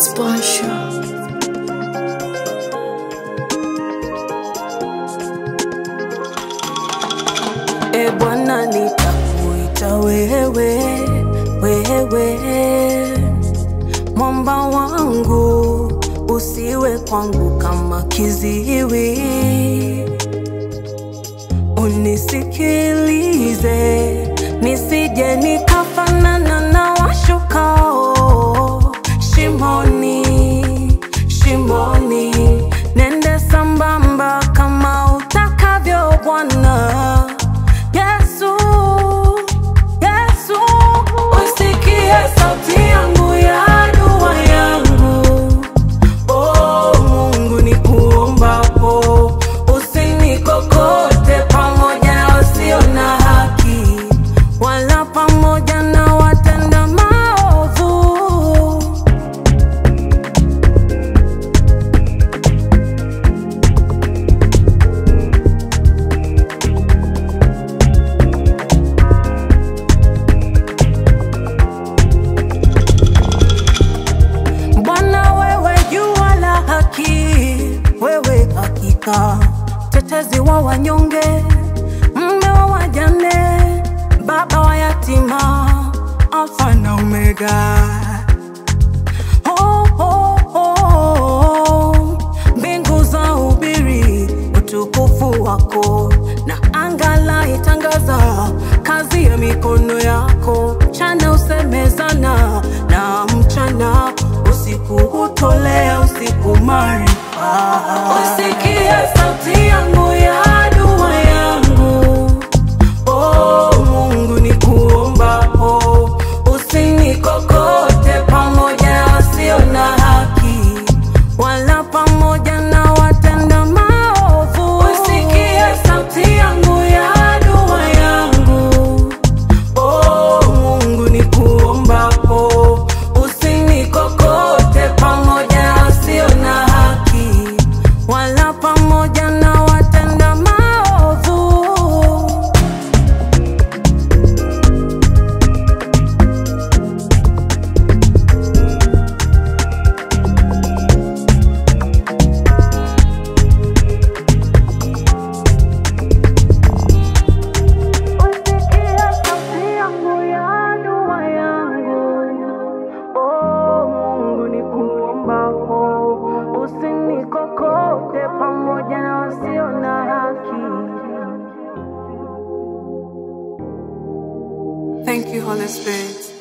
It's Bonsho. E Bwana, nitakuita wewe, wewe mwamba wangu, usiwe kwangu kama kiziwi. Unisikilize, nisije nikafanana na washukao shimoni, shimoni. Nende sambamba kama utakavyo Bwana Yesu, Yesu. Usikie sauti yangu ya dua yangu, oh Mungu nikuombapo, usinikokote pamoja na wasio na haki, wala pamoja na watenda maovu. Bwana wewe jua la haki, wewe hakika tetezi wa wanyonge, mume wa wajane, baba wa yatima, Alfa na Omega. Oh, oh, oh. Mbingu za ubiri utukufu wako, na anga la itangaza kazi ya mikono yako. Mchana usemezana na mchana, usiku hutolea usiku maarifa. Usikie sauti yangu ya dua yangu, oh Mungu nikuombapo, usinikokote pamoja na wasio na haki, wala pamoja na watenda maovu. Usikie sauti yangu ya dua yangu, oh Mungu nikuombapo, usinikokote pamoja na wasio na haki, wala pamoja na watenda maovu. Usikie sauti yangu ya dua yangu, oh Mungu nikuombapo, usinikokote pamoja na wasio na haki. Thank you, Holy Spirit.